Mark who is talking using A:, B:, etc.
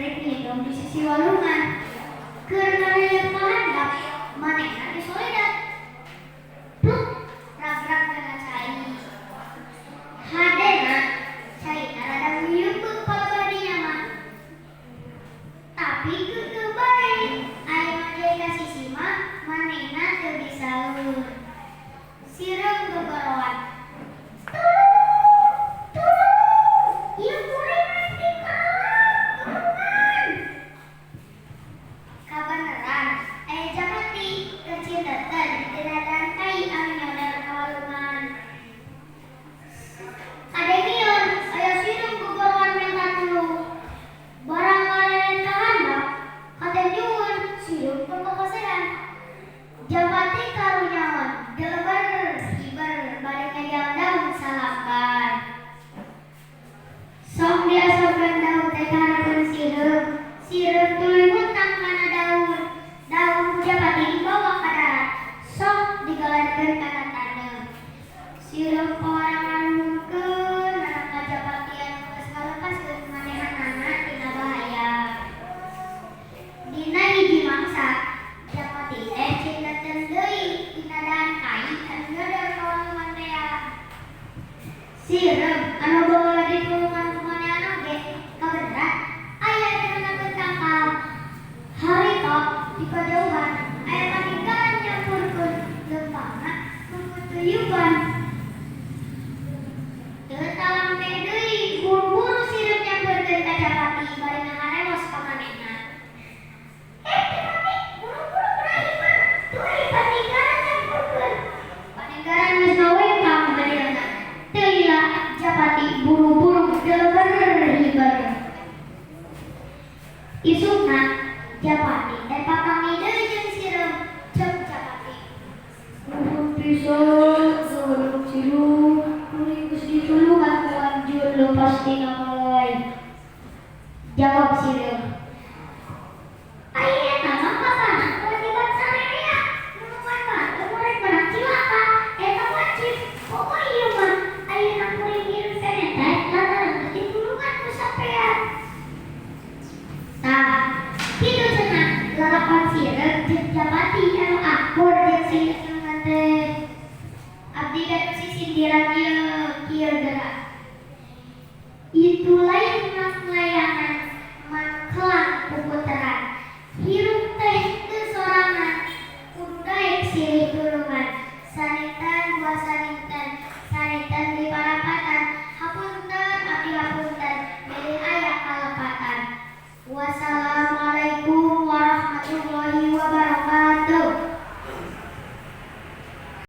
A: Rek nginum di sisi walungan. Keur ngareuyeut ka handap, manehna disoledat. Pluk, ragrag kana cai. Hadena caina rada nguyukeun palebah dinya mah. Tapi keukeuh bae, ari majai ka sisi mah manehna teu disaeur. Sireum gogoroan. Tulung! Tulung! Ieu kuring rek dikalap, tulungan! Kabeneran aya Japati keur cindeuten dina dahan kai anu nyodor ka walungan. Kadengieun aya sireum gogoroan menta tulung. Barang ngaleled ka handap, katenjueun sireum keur kakasehan. Japati karunyaon, geleber hiber bari ngejang daun salambar. Sok diasupkeun daun teh ka hareupeun sireum, sireum tuluy muntang kana daun. Daun ku Japati dibawa ka darat, sok digaledkeun kana taneuh. Sireum pawarang nganuhunkeun ka Japati anu geus ngalepaskeun manehanana tina bahaya. Dina hiji mangsa, Japati teh cindeuten deui dina dahan kai anu nyodor ka walungan tea. Sireum anu baheula ditulungan ku manehna oge kabeneran aya di handapeun tangkal. Harita di kajauhan aya paninggalan nyampurkeun leumpangna kukutuyuban. Teu talampe deui buru-buru sireum nyamperkeun ka Japati bari ngaharewos ka manehna. "Eh Japati, buru-buru geura hiber, tuh aya paninggalan nyampurkeun." Paninggalan geus ngawengkang bedilna. Teu lila Japati buru-buru geleber hiber. Isukna Japati teh papanggih deui jeung sireum. Ceuk Japati, "Nuhun pisan saurang sireum, kuring geus ditulungan ku anjeun leupas tina balai." Jawab sireum, "Ai eta mah pasana kewajiban sarerea, nulungan batur mun rek meunang cilaka, eta wajib. Komo ieu mah ayeuna kuring hirup keneh teh lantaran geus ditulungan ku sampean." Tah, kitu cenah lalakon sireum jeung Japati anu akur jeung silih tulungan teh. Abdi gaduh sisindiran ieu, kieu geura.